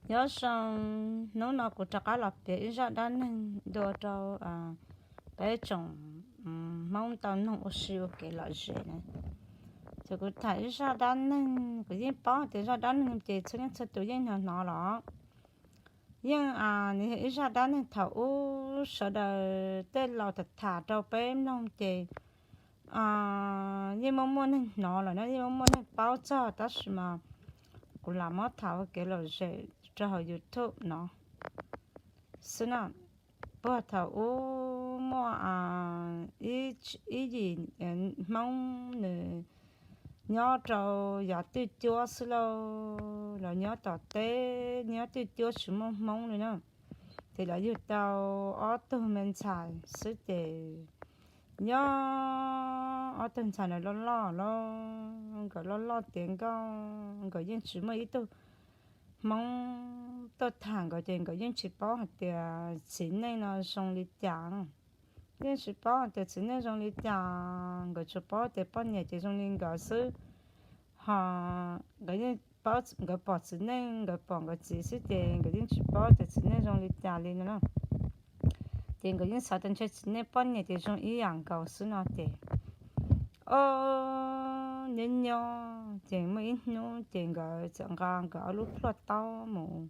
Nyob zoo, hnub no kuv rov qab los piav ib zaj dab neeg dua rau peb tsoom Hmoob tau noog ua si ua kev lom zem na. Ces kuv tham ib zaj dab neeg, kuv yeej paub tias zaj dab neeg ces txhua leej txhua tus yeej hnov hnov los. Yeej nws yog ib zaj dab neeg thaum ub sawv daws tej laus tham tham rau peb mloog ces yeej muaj muaj neeg hnov lawm na, yeej muaj muaj neeg paub txog, tab sis mas kuv lam muab tham ua kev lom zem rau hauv YouTube no xwb na. Puag thaum ub muaj ib yim Hmoob nws nyob rau yav twj cuab xwb lauj, los nyob tom teb, nyob twj cuab tsis muaj Hmoob li na. Ces lawv yug tau ob tug me ntxhais xwb ces nyob ob tug ntxhais ntawd loj loj lawm, nkawd loj loj tiav nkauj, nkawd yeej tsis muaj ib tug Hmoob tuaj tham nkawd ces nkawd yeej tsis paub hais tias txiv neej no zoo li cas. Yeej tsis paub hais tias txiv neej zoo li cas, nkawd tsuas paub tias poj niam ces zoo li nkawd xwb. Ho nkawd yeej paub, nkawd pom txiv neej, nkawd pom nkawd txiv xwb ces nkawd yeej tsis paub tias txiv neej zoo li cas li no na. Ces nkawd yeej xav tias ntshe txiv neej poj niam ces zoo ib yam nkaus xwb no ces, o, nyob nyob ces muaj ib hnub ces nkawd txawm nqa nkawd ob lub plhuaj taub mus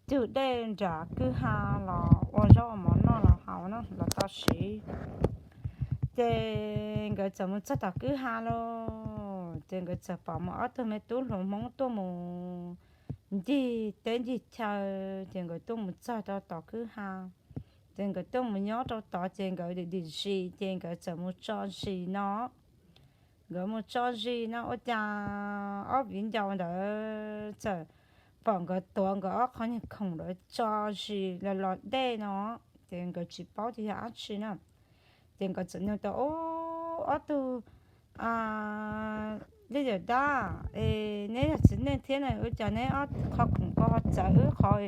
cug dej nram kwj ha los ua zaub ua mov noj los haus no los tau siv. Ces nkawd txawm mus txog tom kwj ha lauj, ces nkawd txawm pom muaj ob tug me tub hluas Hmoob tuaj mus ncig teb ncig chaw, ces nkawd tuaj mus txog rau tom kwj ha. Ces nkawd tuaj mus nyob rau tod ces nkawd dim dim zis ces nkawd txawm mus tso zis no. Nkawd mus tso zis no ua cas ob viv ncaus ntawd txawm pom nkawd tuav nkawd ob qho nyuag khoom ntawd tso zis los los dej no, ces nkawd tsis paub tias yog dab tsi na. Ces nkawd txawm nug tias, Ub, ob tug li yawm dab, es neb yog txiv neej thiab na, ua cas neb ob qho khoom ko ho txawv wb qhov?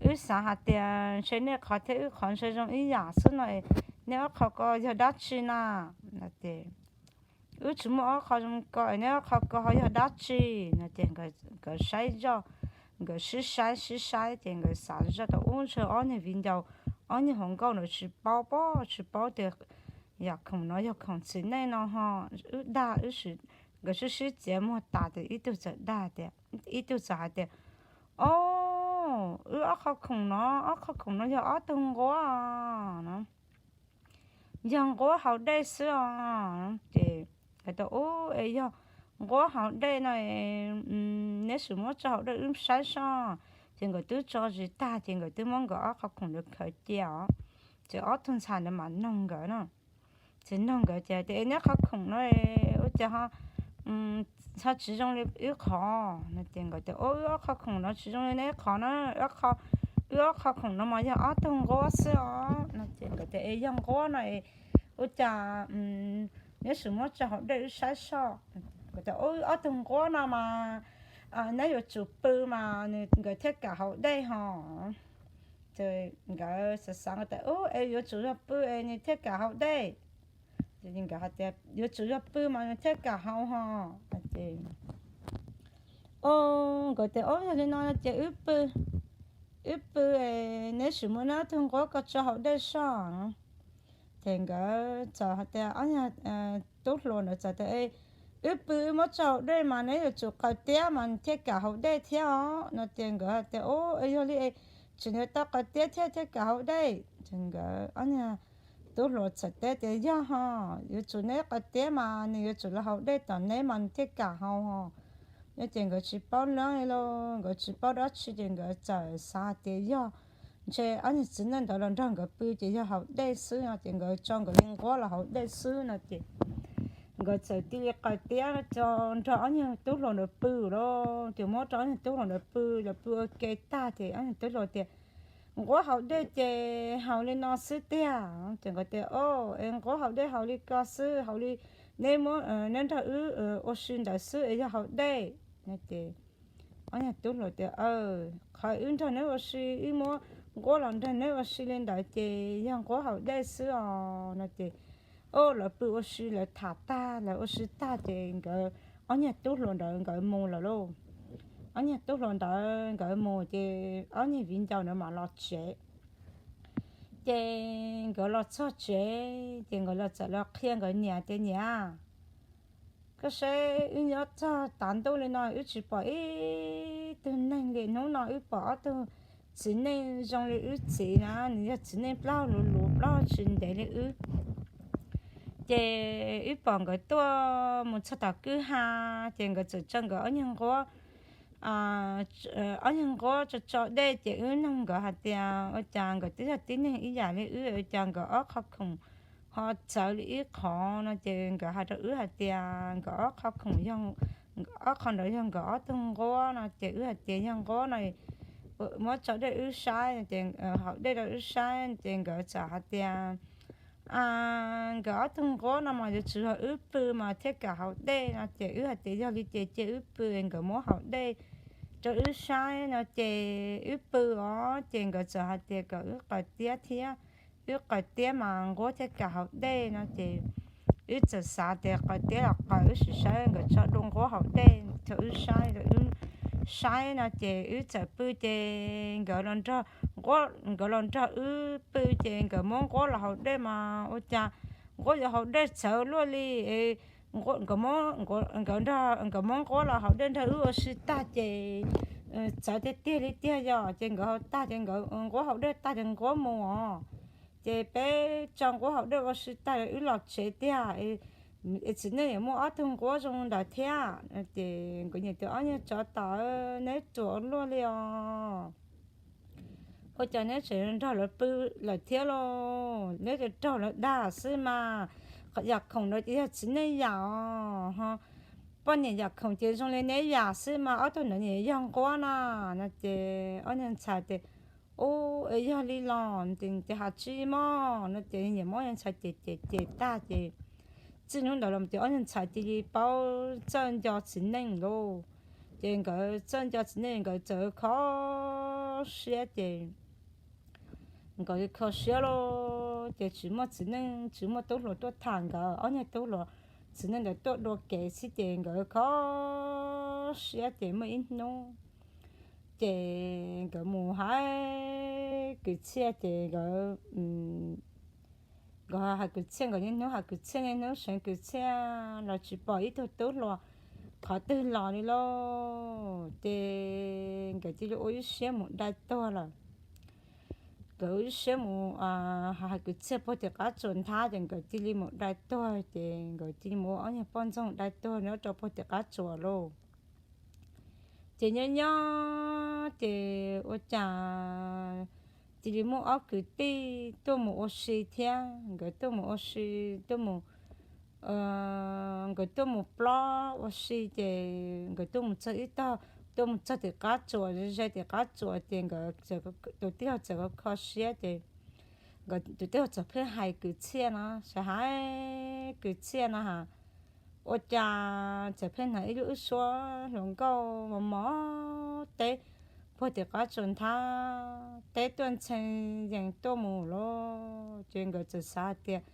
Wb xav hais tias ntshe nej qhov thiab wb qhov ntshe zoo ib yam xwb no, nej ob qho ko yog dab tsi na? Wb tsis muaj ob qho zoo ko, neb ob qho ko ho yog dab tsi no? Ces nkawd saib zoj, nkawd sib saib sib saib ces nkawd xav zoj tias ub, ntshe ob niag viv ncaus, ob niag hluas nkauj ntawd tsis paub pob, tsis paub tias yam khoom no yog khoom txiv neej no ho. Wb dag, nkawd sib sib txiav muag tas ces ib tug txawm dag tias, ib tug txawm hais tias, Ob, wb ob qho khoom no, ob qho khoom no yog ob tug nquab no, yog nquab haus dej xwb os. Ces hais tias, Ub, es yog nquab haus dej no, neb sim muab tso hauv dej wb saib soj. Ces nkawd twb tso zis tag ces nkawd twb muab nkawd ob qho khoom ntawd khaws cia os. Ces ob tug ntxhais ntawd mam noog nkawd no. Ces noog nkawd ces hais tias, Es neb qhov khoom no ua cas ho tsis zoo li wb qhov no? Ces nkawd tias, Ub, wb ob qho khoom no tsis zoo li neb qhov na, wb ob qho khoom no mas yog ob tug nquab xwb os no. Ces nkawd tias, Es yog nquab no ua cas neb sim muab tso hauv dej wb saib soj? Nkawd tias, Ub, wb ob tug nquab no mas neb yuav tsum pw mas nkawd thiaj kam haus dej ho. Ces nkawd xav xav tias, Ub, es yuav tsum yog pw es nws thiaj kam haus dej. Nkawd hais tias, Yuav tsum yog pw mas nws thiaj kam haus ho. Ces, o, nkawd tias, Ob, yog li no ces wb pw, wb pw, neb sim muab neb ob tug nquab ko tso hauv dej soj. Ces nkawd txawm hais tias, ob niag tub hluas ntawd txawm tias, Wb pw wb muab tso hauv dej mas neb yuav tsum qaws tiab mas nws thiaj kam haus dej thiab os no. Ces nkawd hais tias, Ub, es yog li es tseem yuav tau qaws tiab thiab thiaj kam haus dej? Ces nkawd ob niag tub hluas txawm teb tias, Yog ho, yuav tsum neb qaws tiab mas nws yuav tsum los haus dej tom neb mas nws thiaj kam haus ho. Ces nkawd tsis paub leeb li lauj, nkawd tsis paub dab tsi ces nkawd txawm xav hais tias yog ntshe ob niag txiv neej ntawd los nrog nkawd pw ces yog haus dej xwb no ces nkawd tso nkawd li nquab los haus dej xwb no ces nkawd txawm cia li qaws tiab tso nrog ob niag tub hluas ntawd pw lauj. Ces muab rau ob niag tub hluas ntawd pw, lawv pw ua ke tag ces ob niag tub hluas tias, Nquab haus dej ces haus li no xwb tiag. Ces nkawd tias, O, es nquab haus dej haus li ko xwb, haus li neb muab neb nrog wb ua si ntawd xwb es yog haus dej no ces ob niag tub hluas tias, Qhov wb nrog neb ua si, wb muab nquab los nrog neb ua si li ntawd ces yog nquab haus dej xwb os no ces, o, lawv pw ua si lawv tham tag lawv ua si tag ces nkawd ob niag tub hluas ntawd nkawd mus lawm lauj. ob niag tub hluas ntawd nkawd mus ces ob niag viv ncaus ntawd mam los tsev. Ces nkawd los txog tsev ces nkawd los txawm los qhia nkawd niam tias, Niam, koj saib wb nyob txog tav ntuj li no wb tsis pom ib tug neeg li, hnub no wb pom ob tug txiv neej zoo li wb txiv na, nws yog txiv neej plaub hau luv luv plaub hau tsis ntev li wb. Ces wb pom nkawd tuaj mus txog tom kwj ha, ces nkawd txawm tso nkawd ob nyuag nquab, ob nyuag nquab tso tso dej, ces wb noog nkawd hais tias ua cas nkawd twb yog tib neeg ib yam li wb, ua cas nkawd ob qho khoom ho txawv li ib qho no, ces nkawd hais rau wb hais tias nkawd ob qho khoom, ob qho ntawd yog nkawd ob tug nquab no, ces wb hais tias yog nquab no, muab tso dej wb saib, ces haus dej rau wb saib, ces nkawd txawm hais tias nkawd ob tug nquab no mas yuav tsum yog wb pw mas thiaj kam haus dej no, ces wb hais tias yog li ces cia wb pw, nkawd muab haus dej rau wb saib no, ces wb pw os, ces nkawd txawm hais tias kom wb qaws tiab thiab, wb qaws tiab mas nquab thiaj kam haus dej no, ces wb txawm xav tias qaws tiab los qaws, wb sim saib nkawd tso dua nquab haus dej rau wb saib, wb saib no, ces wb txawm pw, ces nkawd los nrog, nkawd los nrog wb pw, ces nkawd muab nquab los haus dej mas ua cas nquab yuav haus dej txawv luaj li. Nkawd muab nquab los haus dej nrog wb ua si tag ces txawv tiag tiag li tiag yog, ces nkawd haus tag ces nkawd, nquab haus dej tag ces nquab mus os, ces peb tso nquab haus dej ua si tag wb los tsev tiag, es txiv neej yuav muaj ob tug nquab zoo ntawd thiab. Ces nkawd niam tias, Ob niag tsov tom, neb ruam luaj li os, ua cas neb tseem nrog lawv pw lawm thiab lauj? Neb raug lawv dag xwb mas. Yam khoom ntawd ces yog txiv neej yam os, poj niam yam khoom ces zoo li neb yam xwb mas, ob tug ntawd nyiam yog nquab na no. Ces ob niag ntxhais tias, Ub, es yog li los ces has tsis mob no, ces niam muab niag ntxhais ces ces ces tag ces txij hnub ntawd los ces ob niag ntxhais cia li paub txawj nco txiv neej lauj. Ces nkawd txawj nco txiv neej, nkawd txawm kho siab ces nkawd kho siab lauj, ces tsis muaj txiv neej, tsis muaj tub hluas tuaj tham nkawd, ob niag tub hluas txiv neej ntawd tuaj dua kev xwb, ces nkawd kho siab ces muaj ib hnub ces nkawd mus hais kwv txhiaj ces nkawd, nkawd hais kwv txhiaj, nkawd niaj hnub hais kwv txhiaj, niaj hnub seev kwv txhiaj los tsis pom ib tug tub hluas qhov twg los li lauj. Ces nkawd cia li ua ib siab mus dai tuag lawm. Nkawd ua ib siab mus hais kwv txhiaj puag tim qab tsuas nthab, ces nkawd cia li mus dai tuag, ces nkawd cia li mus ua ob niag poj ntxoog dai tuag nyob rau puag tim qab tsuas lauj. Ces nyob nyob ces ua cas cia li muaj ob kwv tij tuaj mus ua si thiab, nkawd tuaj mus ua si, tuaj mus, nkawd tuaj mus plob ua si, ces nkawd tuaj mus txog ib tog, tuaj mus txog tim qab tsuas, ze tim qab tsuas, ces nkawd, tus tij laug txawm kho siab, ces nkawd tus tij laug txawm pheej hais kwv txhiaj no, txawm hais kwv txhiaj no ha, ua cas txawm pheej hnov ib lub wb suab hluas nkauj mos mos teb puag tim qab tsuas nthab, teb tuaj ntxhee yees tuaj mus lauj. Ces nkawd txawm xav hais tias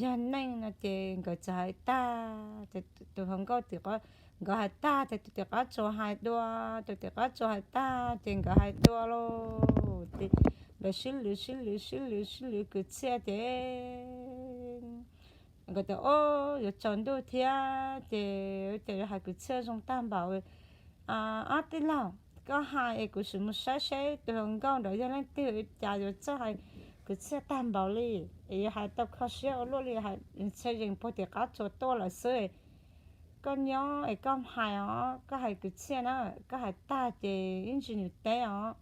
yog neeg no, ces nkawd txawm hais tag, ces tus hluas nkauj tim qab, nkawd hais tag ces tus tim qab tsuas hais dua, tus tim qab tsuas hais tag ces nkawd hais dua lauj. Ces nkawd sib lwv sib lwv sib lwv sib lwv kwv txhiaj ces nkawd tias, Ob, yuav tsaus ntuj thiab ces ua cas yuav hais kwv txhiaj zoo tag npaum. Ob tij laug, koj hais es kuv sim mus saib seb tus hluas nkauj ntawd yog leej twg, cas yuav txawj hais kwv txhiaj tag npaum li, es yuav hais tau kho siab ua luaj li, hais ntxhee yees puag tim qab tsuas tuaj lawm xwb. Koj nyob es koj hais os, koj hais kwv txhiaj na, koj hais tag ces ib ntsis nws teb os,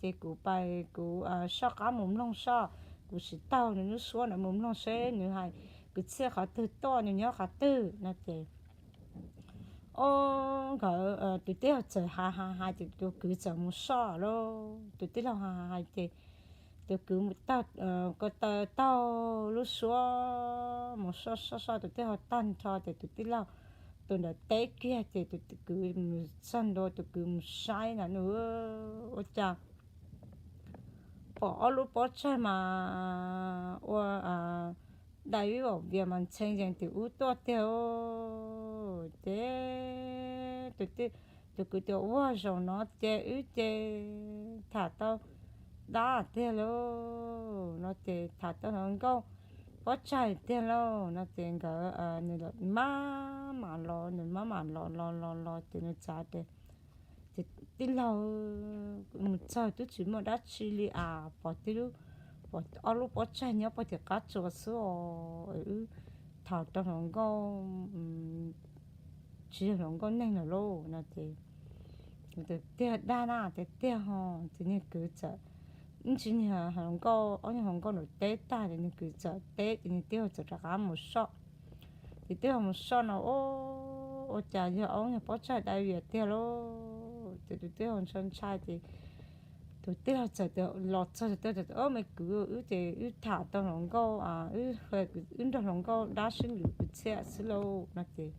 ces kuv pais kuv soj qab mus mloog soj, kuv tsis taug nws lub suab ntawd, mus mloog seb nws hais kwv txhiaj qhov twg tuaj, nws nyob qhov twg no ces, o, nkawd tus tij laug txawm hais hais hais ces tus kwv txawm mus soj lauj. Tus tij laug hais hais hais ces tus kwv mus taug, ko taw taug lub suab mus soj soj soj tus tij laug tag nrho ces tus tij laug, tus ntawd teb kiag ces tus kwv mus txog ntua, tus kwv mus saib na, ua cas pom ob lub pob tsag mas ua dai vij vom vias mas ntxhee yees tim ub tuaj tiag. Ces tus tij, Tus kwv tias, Ua, zaum no ces wb ces tham tau dab tiag lauj, no ces tham tau hluas nkauj pob tsaig tiag lauj, no ces nkawd, nws maj mam los, nws maj mam los los los los ces nws txav tias, Ces tij laug, mus txog twb tsis muaj dab tsi li as, pom tib lub, pom ob lub pob tsaig nyob puag tim qab tsua xwb os, wb tham tau hluas nkauj, tsis yog hluas nkauj neeg lawm lauj, no ces tiag dag na, tiag tiag ho. Ces niag kwv txawm, ib ntsis niag hluas nkauj, ob niag hluas nkauj nram teb tag ces niag kwv txawm teb ces niag tij laug txawm rov qab mus soj. Ces tij laug mus soj no, Ua cas yog ob niag pob tsaig dai vias tiag lauj? Ces tus tij laug ntshai ntshai ces tus tij laug txawm los txog, tus tij laug tias, Au, me kwv, wb ces wb tham tau hluas nkauj, wb nrog hluas nkauj dab sib lwm kwv txhiaj xwb lauj, no ces,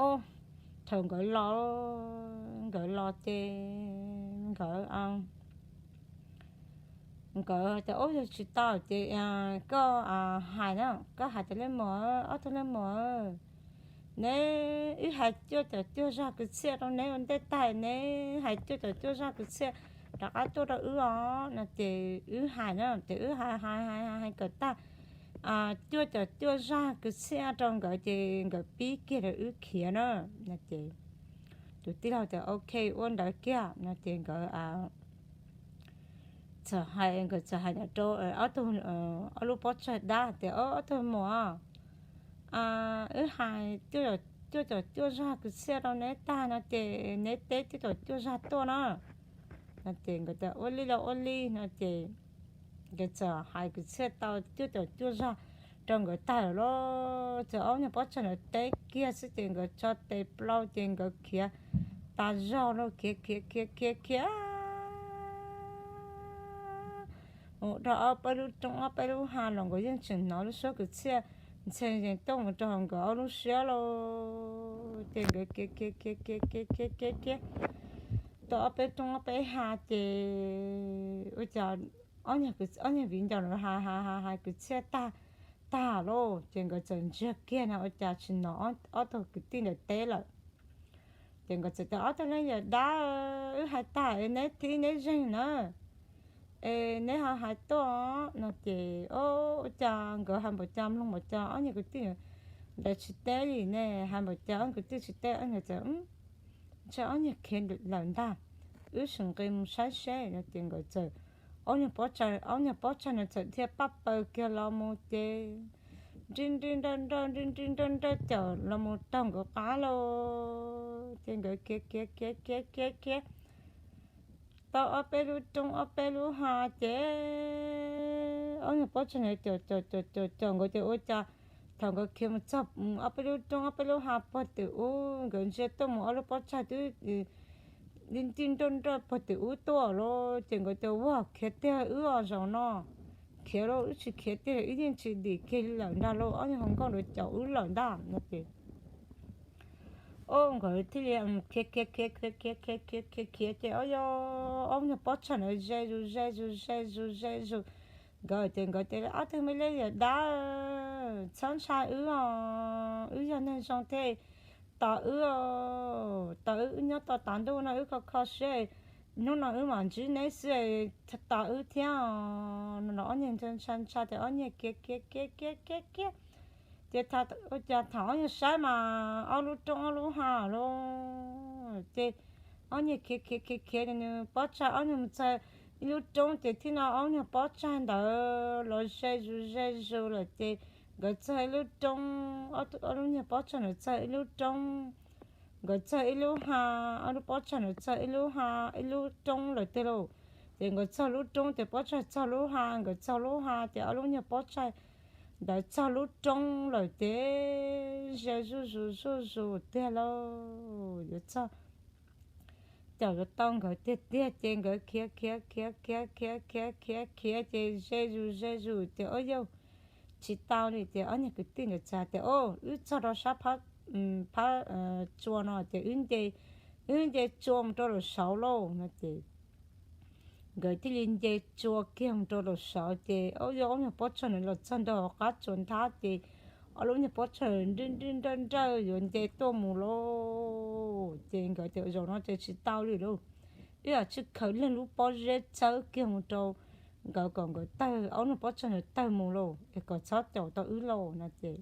o, thaum nkawd los, nkawd los ces nkawd, nkawd tias, Ub, yog tsis tau ces koj hais na, koj hais tias, Leej muam, ob tug leej muam, neb, wb hais cuaj caum cuaj zaj kwv txhiaj rau neb ua ntej tag, neb hais cuaj caum cuaj zaj kwv txhiaj rov qab tuaj rau wb os, no ces wb hais na, ces wb hais hais hais hais kom tag cuaj caum cuaj zaj kwv txhiaj rau nkawd ces nkawd pib kiag rau wb khiav na, no ces tus tij laug tias, Ok, ua ntawd kiag, no ces nkawd txawm hais, nkawd txawm hais rau ob tug, ob lub pob tsaig dab tias, Ob tug muam, wb hais cuaj caum cuaj zaj kwv txhiaj rau neb tag no ces neb teb cuaj caum cuaj zaj tuaj na. No ces nkawd tias, Ua li los ua li, no ces nkawd txawm hais kwv txhiaj tau cuaj caum cuaj zaj rau nkawd tag lawm lauj, ces ob niag pob tsaig ntawd teb kiag xwb ces nkawd tso tes plaws ces nkawd khiav tas zog lauj, khiav khiav khiav khiav khiav mus rau ob peb lub roob ob peb lub hav los nkawd yeej tseem hnov lub suab kwv txhiaj ntxhe yees tuaj mus rau hauv nkawd ob lub siab lauj, ces nkawd khiav khiav khiav khiav khiav khiav khiav tau ob peb roob ob peb hav ces ua cas ob niag viv ncaus hais hais hais kwv txhiaj tag, tag lauj, ces nkawd txawm ntsiag kiag no ua cas tsis hnov ob tug kwv tij ntawd teb lawm. Ces nkawd txawm tias, Ob tug leej yawm dab, wb hais tag es neb thib neb zeeg na, es neb ho hais tuaj, no ces, O, ua cas nkawd hais npaum cas mloog npaum cas ob niag kwv tij ntawd tsis teb li ne, hais npaum cas ob kwv tij tsis teb, ob niag txawm, Ntshe ob niag khiav lawm ntag, wb sim nqis mus saib seb, no ces nkawd txawm, ob niag pob tsaig, ob niag pob tsaig no txawm dhia paj paws kiag los mus ces nrij nrij nraj nraj nrij nrij nraj nraj caum los mus taug nkawd qab lauj, ces nkawd khiav khiav khiav khiav khiav khiav tau ob peb lub roob ob peb lub hav ces ob niag pob tsaig no caum caum caum caum nkawd ces ua cas thaum nkawd khiav mus txog ob peb lub roob ob peb lub hav puag tim ub nkawd ntsia tuaj mus ob lub pob tsaig twb nrij nraj nraj puag tim ub tuaj lauj, ces nkawd tias, Ua, khiav tiag wb os zaum no, khiav lauj, wb tsis khiav tiag wb yeej tsis dim kiag li lawm ntag lauj, ob niag hluas nkauj ntawd caum wb lawm ntag, no ces o nkawd thiaj li khiav khiav khiav khiav khiav khiav khiav khiav khiav ces o yog ob niag pob tsaig ntawd ze zus ze zus ze zus ze zus, nkawd ces nkawd tias, Ob tug me leej yawm dab, txhob ntshai wb os, wb yog neeg zoo thiaj tos wb, tos wb, wb nyob tau tas ntuj no wb kho kho siab, hnub no wb mam ntsib neb xwb, tos wb thiab. No ob niag ntshai ntshai ntshai ces ob niag khiav khiav khiav khiav khiav khiav ces ua cas thaum ob niag saib mas ob lub roob ob lub hav lauj, ces ob niag khiav khiav khiav khiav nws pob tsaig ob niag mus txog ib lub roob ces thiab no ob niag pob tsaig ntawd los ze zus ze zus lawm ces nkawd txog ib lub roob, ob lub niag pob tsaig ntawd txog ib lub roob, nkawd txog ib lub hav, ob lub pob tsaig ntawd txog ib lub hav ib lub roob lawm tiag lauj. Ces nkawd txog lub roob ces pob tsaig txog lub hav, nkawd txog lub hav ces ob lub niag pob tsaig ntawd txog lub roob lawm ces ze zuj zus zuj zus tiag lauj. Yuav txog, caum yuav tau nkawd tiag tiag ces nkawd khiav khiav khiav khiav khiav khiav khiav khiav ces ze zus ze zus ces ob yawg tsis tau li ces ob niag kwv tij ntawd txawm tias, O, wb txog rau sab phab tsua no ces wb nce, wb nce tsua mus rau lawm saud lauj, no ces nkawd thiaj li nce tsua kiag mus rau lawm saud ces ob yawg ob niag pob tsaig ntawd los txog nram hauv qab tsua nthab ces ob lub niag pob tsag nrawj nrawj nrawj yuav nce tuaj mus lauj. Ces nkawd tias zaum no ces tsis tau li lauj, wb yuav tsum khaws leej lub pob zeb txawb kiag mus rau nkawd kom nkawd tawg, ob lub pob tsag ntawd tawg mus lauj, es kom txhob caum tau wb lauj no ces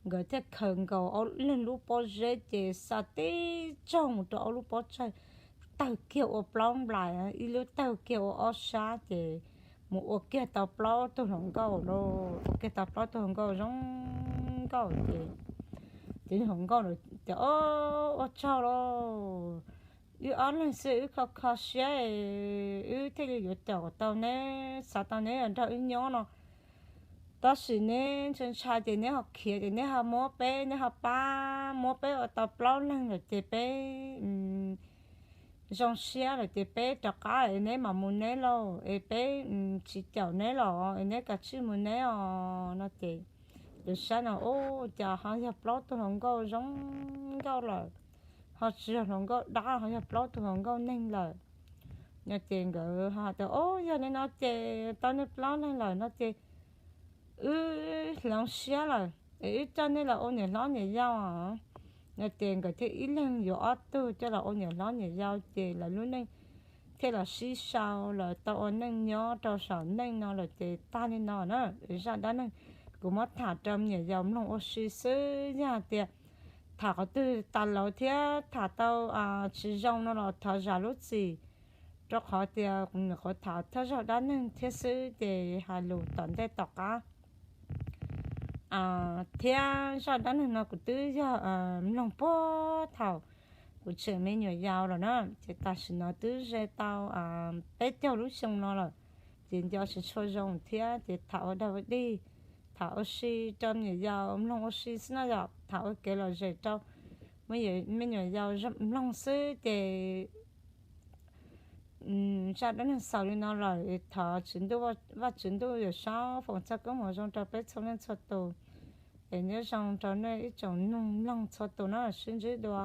nkawd thiaj khaws nkaus leej lub pob zeb ces xa tib tsaug mus rau ob lub pob tsag, tawg kiag ua plaub nplais, ib lub tawg kiag ua ob sab ces mus ua kiag tau plaub tug hluas nkauj lauj, ua kiag tau plaub tug hluas nkauj zoo nkauj ces, ces hluas nkauj tias, Ua tsaug lauj, wb ob leeg xwb wb kho kho siab, wb thiaj li yuav caum tau neb, xav tau neb nrog wb nyob no. Tab sis neb ntshai ntshai ces neb ho khiav ces neb ho muab peb, neb ho pab muab peb ua tau plaub leeg lawm ces peb zoo siab lawm ces peb rov qab es neb mam mus neb lauj, es peb tsis caum neb los es neb kav tsij mus neb os no ces, ces saib no ua cas ho yog plaub tug hluas nkauj zoo nkauj lawm, ho tsis yog hluas nkauj dab, ho yog plaub tug hluas nkauj neeg lawm no ces nkawd ho tias, Ub, yog li no ces tau nej plaub leeg lawm no ces wb hloov siab lawm es wb coj nej los ua niam hlob niam yau no ces nkawd thiaj ib leeg yuav ob tug coj los ua niam hlob niam yau ces lawv lub neej thiaj los sib sau, lawv tau ua neej nyob rau saum neej no lawm ces tag li no na. Zaj dab neeg kuv muab tham rau me nyuam yaus mloog ua si xwb, yog hais tias tham qhov twg tas lawv thiab tham tau tsis zoo no los thov zam lub txim, rau qhov tias nyuam qhuav tham thawj zaug dab neeg thiab xwb ces hais lus tom ntej tom qab thiab zaj dab neeg no kuv twb yog mloog puag thaum kuv tseem me nyuam yaus lawm na, ces tam sim no twb ze tau peb caug lub xyoo no lawm, ces nco tsis tshua zoo thiab ces tham ua dog ua dig, tham ua si rau me nyuam yaus mloog ua si xwb no yom, tham ua kev lom zem rau me nyuam yaus mloog xwb ces zaj dab neeg xaus li no lawm, thov Tswv Ntuj, Vaj Tswv Ntuj Yawm Saub foom txoj koob hmoov zoo rau peb txhua leej txhua tus, es nyob zoo rau nej ib tsoom mloog mloog txhua tus na, sib ntsib dua.